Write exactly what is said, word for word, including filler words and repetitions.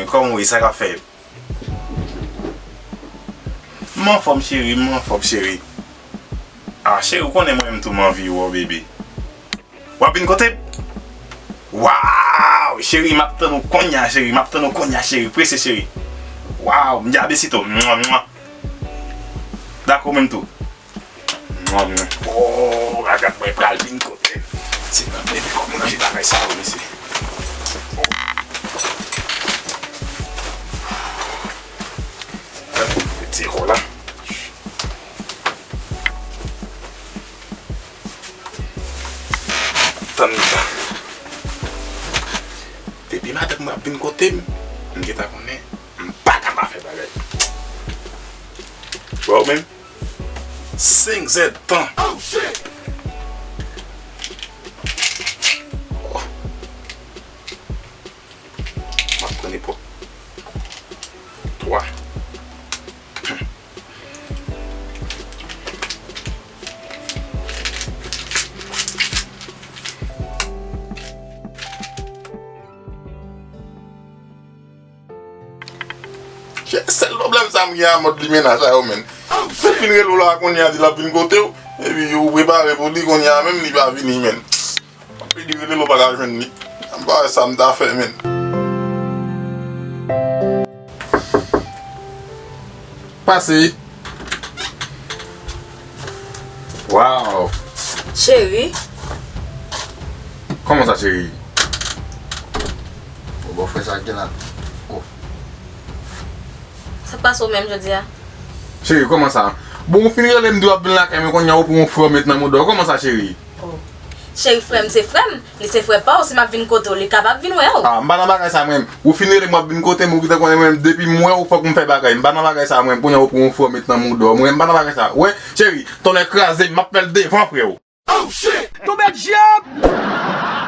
Kòman w ye, sa k ap fèt? M anfòm cheri, m anfòm cheri. Ah, cheri, ou konnen mwen menm tou m anvi wè w, bebe. W ap vin kote m? Waw, cheri, m ap tann ou kounye a, cheri, m ap tann ou kounye a, cheri, prese, cheri. Waw, m di a besito. Mwa, mwa. Dakò, ou menm tou. Mwa, mwa. Oh, gad mwen pral vin kote m. Se nan bebe kòm ranje bagay sa yo, mesye. Oh. Ti kò la. Tann sa. Depi madanm mwen ap vin kote m, m gentan konnen m pa ka pa fè bagay. Wè w menm? Senk zè tan. Oh, shit! Oh. M ap pran nenpòt twa. Sèl pwoblèm sa m gen a mòd limena sa yo, menn. Mwen fin rele w la kounye a, di l ap vin kote w, epi ou prepare pou li kounye a menm, li pa vini, menn. Epi li rele l, ou pa ka jwenn li. M pa wè sa m ta fè, menn. Pase. Waw. Cheri. Kòman sa, cheri? Bon, bòfrè sa gen la. Oh. Sa k pase w menm jodi a? Cheri, kòman sa? Bon, ou fin rele m di w ap vin lakay mwen, kounye a ou pran yon frè w met nan mouda w. Kòman sa, cheri? Oh. Cheri, frè m se frè m. Li se frè pa w. Si m ap vin kote w, li kapab vin wè w. Ah, m pa nan bagay sa mwen. Ou fin rele m w ap vin kote m, ou gentan konnen mwen, depi m wè w fòk m fè bagay. M pa nan bagay sa mwen. Kounye a ou pran yon frè w met nan mouda w. Mwen, m pa nan bagay sa. Wè, cheri, tòlè kraze m, m ap fè l devan frè w. Oh, shit! Tonbe dyab!